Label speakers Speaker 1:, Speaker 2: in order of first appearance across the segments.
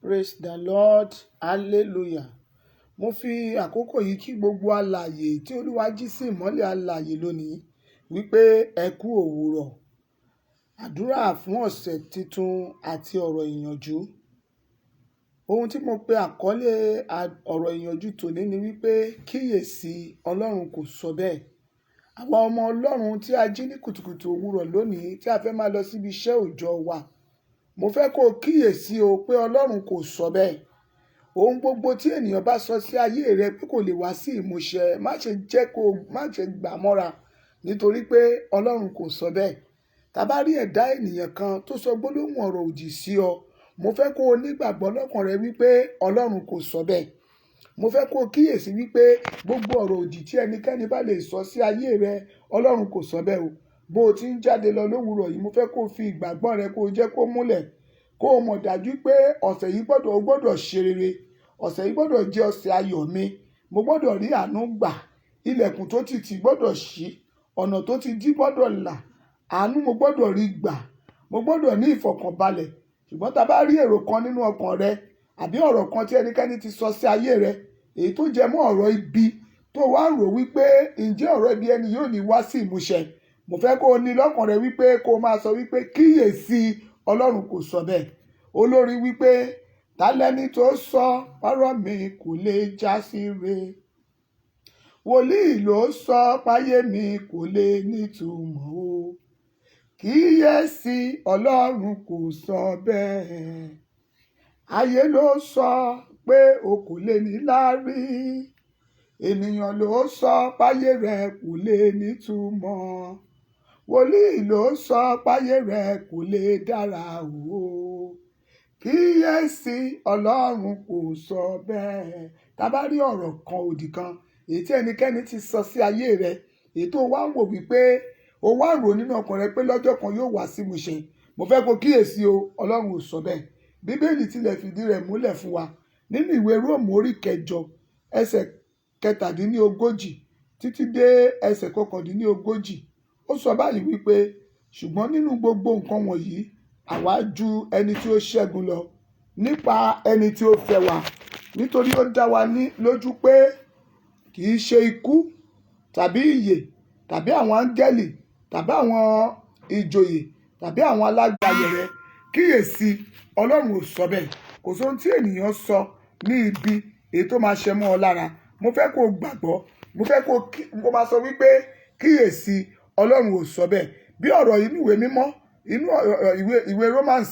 Speaker 1: Praise the Lord. Hallelujah. Mo fi àkókò yìí kí gbogbo alààyè tí Olúwa jí sí ìmọ́lẹ̀ alààyè lónìí wípé ẹ kú òwúrọ̀. Àdúrà fún ọ̀sẹ̀ titun àti ọ̀rọ̀ ìyànjú. Ohun tí mo pe àkọ́lé ọ̀rọ̀ ìyànjú tòní ni wípé kíyèsí, Ọlọ́run kò sọ bẹ́ẹ̀. Àwa ọmọ Ọlọ́run tí a jí ní kùtùkùtù òwúrọ̀ lónìí tí a fẹ́ máa lọ síbi iṣẹ́ òòjọ́ wa. Mo fẹ́ kó kíyèsí o pé Ọlọ́run kò sọ bẹ́ẹ̀. Ohun gbogbo tí ènìyàn bá sọ sí ayé rẹ pé kò lè wá sí ìmúṣẹ, má ṣe jẹ́ kó, má ṣe gbà mọ́ra nítorí pé Ọlọ́run kò sọ bẹ́ẹ̀. Tá bá rí ẹ̀dá ènìyàn kan tó sọ gbólóhùn ọ̀rọ̀ òdì sí ọ, mo fẹ́ kó o nígbàgbọ́ lọ́kàn rẹ wípé Ọlọ́run kò sọ bẹ́ẹ̀. Mo fẹ́ kó o kíyèsí wípé gbogbo ọ̀rọ̀ òdì tí ẹnikẹ́ni bá lè sọ sí ayé rẹ, Ọlọ́run kò sọ bẹ́ẹ̀ o. Bó o ti ń jáde lọ lówurọ̀ yìí, mo fẹ́ kó o fi ìgbàgbọ́ rẹ kó o jẹ́ kó múlẹ̀, kó o mọ̀ dájú pé ọ̀sẹ̀ yìí gbọ́dọ̀, o gbọ́dọ̀ ṣe rere. Ọ̀sẹ̀ yìí gbọ́dọ̀ jẹ́ ọ̀sẹ̀ ayọ̀ mi. Mo gbọ́dọ̀ rí àánú gbà. Ilẹ̀kùn tó ti tì gbọ́dọ̀ ṣí. Ọ̀nà tó ti dí gbọ́dọ̀ là. Àánú mo gbọ́dọ̀ rí gbà. Mo gbọ́dọ̀ ní ìfọ̀kànbalẹ̀. Ṣùgbọ́n tá bá rí èrò kan nínú ọkàn rẹ àbí ọ̀rọ̀ kan tí ẹnikẹ́ni ti sọ sí ayé rẹ, èyí tó jẹ mọ́ ọ̀rọ̀ ibi tó wá ń rò wípé ǹjẹ́ ọ̀rọ̀ ibi ẹni yóò ní wá sí ìmúṣẹ. Mo fẹ́ kó o ní lọ́kàn rẹ wípé kó o máa sọ wípé kíyèsí, Ọlọ́run kò sọ bẹ́ẹ̀. Olórin wípé, ta lẹni tó sọ ọ̀rọ̀ mi kò lè jásí re. Wòlíì ló sọ páyé mi kò lè nítumọ̀ o. Kíyèsí, Ọlọ́run kò sọ bẹ́ẹ̀. Ayé ló sọ pé o kò lè ní láárí. Ènìyàn ló sọ páyé rẹ kò lè nítumọ̀. Wòlíì ló sọ páyé rẹ kò lè dára o. Kíyèsí, Ọlọ́run kò sọ bẹ́ẹ̀. Tá bá rí ọ̀rọ̀ kan òdì kan, èyí tí ẹnikẹ́ni ti sọ sí ayé rẹ, èyí tó wá ń wò wípé o wá ń rò nínú ọkàn rẹ pé lọ́jọ́ kan yóò wá sí ìmúṣẹ. Mo fẹ́ kó kíyèsí o, Ọlọ́run ò sọ bẹ́ẹ̀. Bíbélì tilẹ̀ fìdí rẹ̀ múlẹ̀ fún wa nínú ìwé Róòmù orí kẹjọ, ẹsẹ̀ 37 títí dé ẹsẹ̀ 39. Ó sọ báyìí wípé, ṣùgbọ́n nínú gbogbo nǹkan wọ̀nyí, àwa ju ẹni tí ó ṣẹ́gun lọ nípa ẹni tí ó fẹ́ wa. Nítorí ó dá wa ní lójú pé kì í ṣe ikú tàbí ìyè tàbí àwọn áńgẹ́lì tàbí àwọn ìjòyè tàbí àwọn alágbàyè rẹ. Kíyèsí, Ọlọ́run ò sọ bẹ́ẹ̀. Kò sí ohun tí ènìyàn sọ ní ibi èyí tó máa ṣẹ mọ́ ọ lára. Mo fẹ́ kó gbàgbọ́. Mo fẹ́ kó kí, kó máa sọ wípé kíyèsí, Ọlọ́run ò sọ bẹ́ẹ̀. Bí ọ̀rọ̀ inú ìwé mímọ́, inú ìwé, ìwé Romans,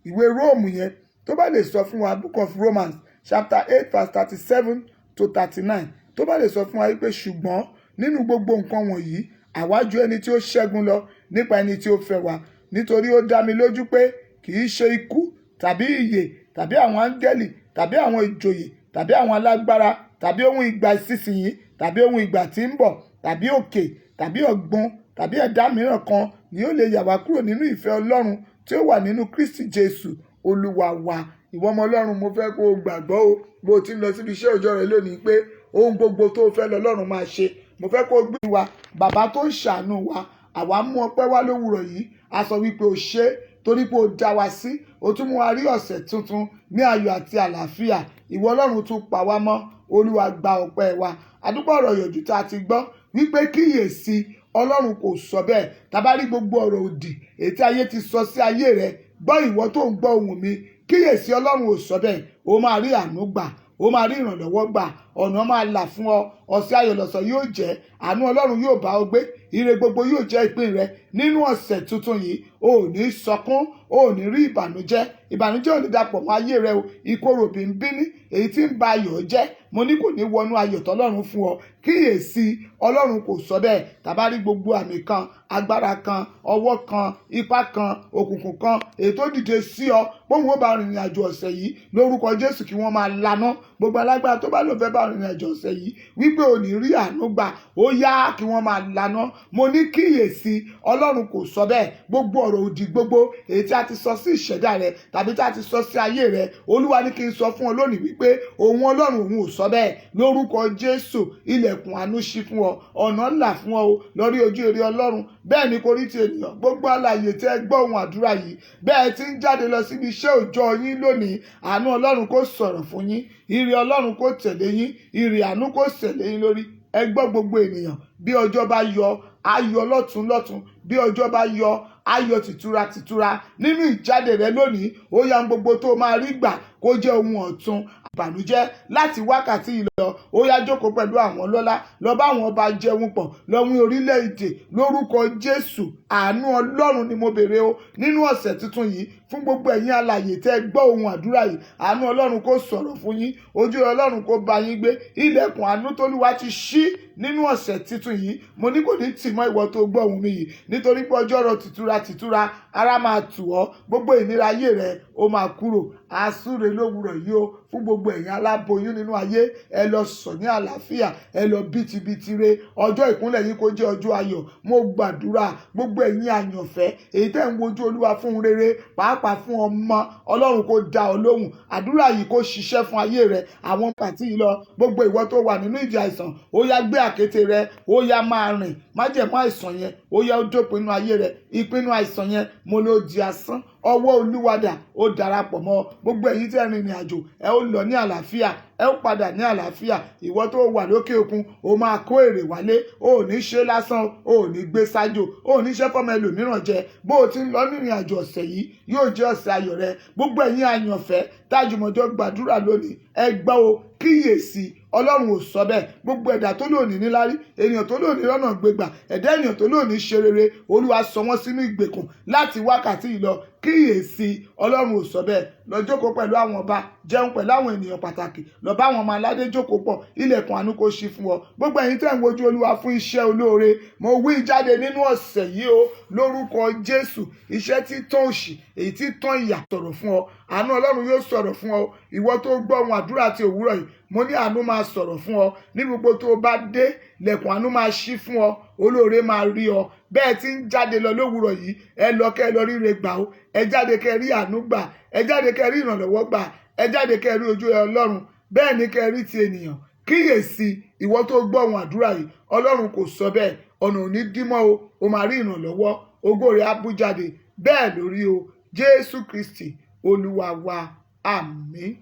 Speaker 1: ìwé Róòmù yẹn tó bá lè sọ fún wa, Book of Romans chapter 8 verse 37 to 39, tó bá lè sọ fún wa wípé ṣùgbọ́n nínú gbogbo nǹkan wọ̀nyí, àwa ju ẹni tí ó ṣẹ́gun lọ nípa ẹni tí ó fẹ́ wa. Nítorí ó dá mi lójú pé kì í ṣe ikú tàbí ìyè tàbí àwọn áńgẹ́lì tàbí àwọn ìjòyè tàbí àwọn alágbára tàbí ohun ìgbà ìsinsìnyí tàbí ohun ìgbà tí ń bọ̀ tàbí òkè tàbí ọ̀gbun tàbí ẹ̀dá mìíràn kan ni ó lè yà wá kúrò nínú ìfẹ́ Ọlọ́run tí ó wà nínú Kristi Jesu Olúwa wa. Ìwọ ọmọ Ọlọ́run, mo fẹ́ kó o gbàgbọ́ o bó o ti ń lọ síbi iṣẹ́ òòjọ́ rẹ lónìí pé ohun gbogbo tó o fẹ́ lọ Ọlọ́run máa ṣe. Mo fẹ́ kó o gbé wa, bàbá tó ń ṣàánú wa, àwa mú ọpẹ́ wá lówùrọ̀ yìí. A sọ wípé o ṣé torí pé o dá wa sí, o tún mú wa rí ọ̀sẹ̀ tuntun ní ayọ̀ àti àlàáfíà. Ìwọ Ọlọ́run tún pa wá mọ́. Olúwa gba ọpẹ́ wa. A dúpẹ́ ọ̀rọ̀ ìyànjú tí a ti gbọ́ wípé kíyèsí, Ọlọ́run kò sọ bẹ́ẹ̀. Tá bá rí gbogbo ọ̀rọ̀ òdì èyí tí ayé ti sọ sí ayé rẹ, gbọ́ ìwọ tó ń gbọ́ ohùn mi, kíyèsí, Ọlọ́run ò sọ bẹ́ẹ̀. O máa rí àánú gbà, o máa rí ìrànlọ́wọ́ gbà, ọ̀nà máa là fún ọ, ọ̀sẹ̀ ayọ̀ lọ̀sẹ̀ yóò jẹ́, àánú Ọlọ́run yóò bá ọ gbé, ire gbogbo yóò jẹ́ ìpín rẹ nínú ọ̀sẹ̀ tuntun yìí. O ò ní sọkún, o ò ní rí ìbànújẹ́, ìbànújẹ́ ò ní dàpọ̀ mọ́ ayé rẹ o. Ìkorò bínbíní èyí tí ń ba ayọ̀ jẹ́, mo ní kò ní wọnú ayọ̀ tọ́lọ́run fún ọ. Kíyèsí, Ọlọ́run kò sọ bẹ́ẹ̀. Tá bá rí gbogbo àmì kan, agbára kan, ọwọ́ kan, ipá kan, òkùnkùn kan, èyí tó dìde sí ọ, bóun ó bá rìnrìn àjò ọ̀sẹ̀ yìí lórúkọ Jésù kí wọ́n máa laná. Gbogbo alágbára tó bá lò fẹ́ bá rìnrìn àjò ọ̀sẹ̀ yìí wípé ò ní rí àánú gbà, ó yá kí wọ́n máa laná. Mo ní kíyèsí, Ọlọ́run Ọlọ́run kò sọ bẹ́ẹ̀. Gbogbo ọ̀rọ̀ òdì gbogbo èyí tí a ti sọ sí ìṣẹ̀dá rẹ tàbí tí a ti sọ sí ayé rẹ, Olúwa ní kí n sọ fún ọ lónìí wípé òun Ọlọ́run òun ò sọ bẹ́ẹ̀. Lórúkọ Jésù, ilẹ̀kùn àánú ṣí fún ọ, ọ̀nà là fún ọ o, lọ rí ojú rere Ọlọ́run, bẹ́ẹ̀ ni kò rí ti ènìyàn. Gbogbo alààyè tẹ́ ẹ gbọ́ ohùn àdúrà yìí, bẹ́ẹ̀ ti ń jáde lọ síbi iṣẹ́ òòjọ́ yín lónìí, àánú Ọlọ́run kó sọ̀rọ̀ fún yín, ire Ọlọ́run kó tẹ̀lé yín, ire àánú kó tẹ̀lé yín lórí. Ẹ gbọ́, gbogbo ènìyàn, bí ọjọ́ bá yọ, á yọ lọ́tún lọ́tún. Bí ọjọ́ bá yọ, á yọ tìtura tìtura. Nínú ìjáde rẹ lónìí, ó yá, gbogbo tó máa rí gbà kó jẹ́ ohun ọ̀tun ìbànújẹ́ láti wákàtí yìí lọ. Ó yá, jókòó pẹ̀lú àwọn ọlọ́lá, lọ bá àwọn ọba jẹun pọ̀, lọ wí orílẹ̀-èdè. Lórúkọ Jésù, àánú Ọlọ́run ni mo béèrè o nínú ọ̀sẹ̀ tuntun yìí fún gbogbo ẹ̀yin alààyè tẹ́ ẹ gbọ́ ohun àdúrà yìí. Àánú Ọlọ́run kó sọ̀rọ̀ fún yín, ojú Ọlọ́run kó bá yín gbé. Ilẹ̀kùn àánú tólúwa ti ṣí nínú ọ̀sẹ̀ tuntun yìí, mo ní kò ní tì mọ́ ìwọ tó gbọ́ ohùn mi yìí, nítorí pé ọjọ́ rọ̀ tìtura tìtura, ara máa tù ọ́, gbogbo ìnira ayé rẹ ó máa kúrò. Àsúre lówùrọ̀ yìí o fún gbogbo ẹ̀yin aláboyún nínú ayé. Ẹ lọ sọ̀ ní àlàáfíà, ẹ lọ bítíbitì re. Ọjọ́ ìkúnlẹ̀ yìí kó jẹ́ ọjọ́ ayọ̀. Mo gbàdúrà, gbogbo ẹ̀yin àyànfẹ́ èyí tẹ́ ń wojú Olúwa fún rere, pàápàá fún ọmọ, Ọlọ́run kó dá ọ lóhùn. Àdúrà yìí kó ṣiṣẹ́ fún ayé rẹ. Àwọn pàtí yìí lọ, gbogbo ìwọ tó wà nínú ìdí àìsàn, ó yá, gbé àkéte rẹ, ó yá, máa rìn. Májẹ̀mú àìsàn yẹn, ó yá, ó dópin nínú ayé rẹ. Ìpinnu àìsàn yẹn, mo ló di asán. Ọwọ́ Olúwadà ó darapọ̀ mọ́ gbogbo ẹ̀yin tẹ́ rìnrìn àjò. Ẹ ó lọ ní àlàáfíà, ẹ ó padà ní àlàáfíà. Ìwọ tó wà lókè òkun, ó máa kó èrè wálé. O ò ní ṣe lásán, o ò ní gbé sájò, o ò ní ṣe fọmọ ẹlòmíràn jẹ. Bó o ti ń lọ nírìn àjò, ọ̀sẹ̀ yìí yóò jẹ́ ọ̀sẹ̀ ayọ̀ rẹ. Gbogbo ẹ̀yin àyànfẹ́ tájùmọ̀jọ gbàdúrà lónìí, ẹ gbọ́ o, kíyèsí, Ọlọ́run ò sọ bẹ́ẹ̀. Gbogbo ẹ̀dá tó lòní níláárí, ènìyàn tó lòní lọ́nà gbégbà, ẹ̀dá ènìyàn tó lòní ṣe rere, Olúwa sọ wọ́n sínú ìgbèkùn láti wákàtí yìí lọ. Kíyèsí, Ọlọ́run ò sọ bẹ́ẹ̀. Lọ jókòó pẹ̀lú àwọn ọba, jẹun pẹ̀lú àwọn ènìyàn pàtàkì, lọ bá àwọn ọmọ aládé jókòó pọ̀. Ilẹ̀kùn àánú kó ṣí fún ọ. Gbogbo ẹ̀yin tẹ́ ń wojú Olúwa fún iṣẹ́ olóore, mo wí jáde nínú ọ̀sẹ̀ yìí o, lórúkọ Jésù, iṣẹ́ tí tán òṣì, èyí tí tán ìyà, sọ̀rọ̀ fún ọ. Àánú Ọlọ́run yóò sọ̀rọ̀ fún ọ. Ìwọ tó gbọ́ ohun àdúrà àti òwúrọ̀ yìí, mo ní àánú máa sọ̀rọ̀ fún ọ. Ní gbogbo tó o bá dé, lẹ̀kùn àánú máa ṣí fún ọ, olóore máa rí ọ. Bẹ́ẹ̀ tí ń jáde lọ lówùrọ̀ yìí, ẹ lọ kẹ́ ẹ lọ ríre gbà ó. Ẹ jáde kẹ́ ẹ rí àánú gbà, ẹ jáde kẹ́ ẹ rí ìrànlọ́wọ́ gbà, ẹ jáde kẹ́ ẹ rí ojú Ọlọ́run, bẹ́ẹ̀ ni kẹ́ ẹ rí ti ènìyàn. Kíyèsí, ìwọ tó gbọ́ ohun àdúrà yìí, Ọlọ́run kò sọ bẹ́ẹ̀. Ọ̀nà ò ní dímọ́ o, o máa rí ìrànlọ́wọ́, ògo rẹ̀ á bú jáde. Bẹ́ẹ̀ lórí o, Jésù Kristi Olúwa wa. Àmín,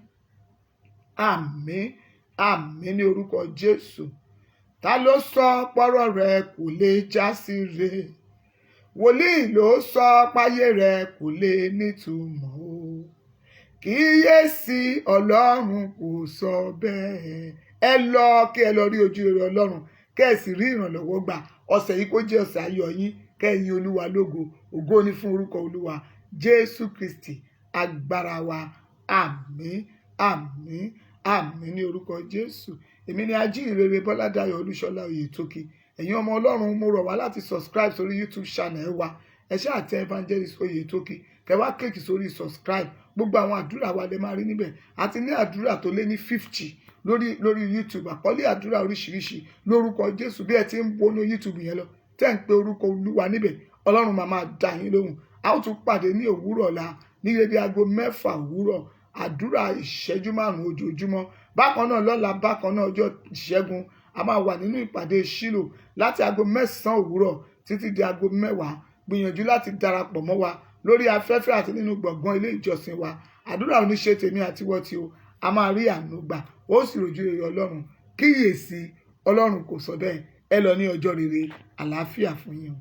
Speaker 1: àmín, àmín ní orúkọ Jésù. Ta ló sọ pọ́rọ̀ rẹ kò lè já sí re? Wòlíì ló sọ páyé rẹ kò lè nítumọ̀ o. Kíyèsí, Ọlọ́run kò sọ bẹ́ẹ̀. Ẹ lọ kí ẹ lọ rí ojú rere Ọlọ́run, kẹ́ ẹ sì rí ìrànlọ́wọ́ gbà. Ọ̀sẹ̀ yìí kó jẹ́ ọ̀sẹ̀ ayọ̀ yín, kẹ́ ẹ yin Olúwa lógo. Ògo ni fún orúkọ Olúwa. Jésù Kristi agbára wa. Àmín, àmín, àmín ní orúkọ Jésù. Èmi ni ajíhìnrere Bọ́ládayọ̀ Olúṣọlá Oyètókì. Ẹ̀yin ọmọ Ọlọ́run, mo rọ̀ wá láti subscribe sórí YouTube channel wa. Ẹ ṣáà tẹ Evangelist Oyètókì, kẹ́ wá click sórí subscribe. Gbogbo àwọn àdúrà wa lè máa rí níbẹ̀. Àti ní àdúrà tó lé ní 50 lórí YouTube, àkọlé àdúrà oríṣiríṣi. Lórúkọ Jésù, bí ẹ ti ń wọnú YouTube yẹn lọ, tẹ́ ń pe orúkọ Olúwa níbẹ̀, Ọlọ́run máa máa dá yín lóhùn. A ó tún pàdé ní òwúrọ̀ ọ̀la ní dédé aago 6 òwúrọ̀, àdúrà ìṣẹ́jú 5 ojoojúmọ́. Bákan náà lọ́la, bákan náà ọjọ́ Ìṣẹ́gun, a máa wà nínú ìpàdé Ṣílò láti aago 9 òwúrọ̀ títí di aago 10. Gbìyànjú láti darapọ̀ mọ́ wa lórí afẹ́fẹ́ àti nínú gbọ̀ngàn ilé ìjọsìn wa. Àdúrà ò ní ṣe tèmi àti wọ́n tí o. A máa rí àánú gbà, ó sì rojú rere Ọlọ́run. Kíyèsí, Ọlọ́run kò sọ bẹ́ẹ̀. Ẹ lọ ní ọjọ́ rere. Àlàáfíà fún yín o.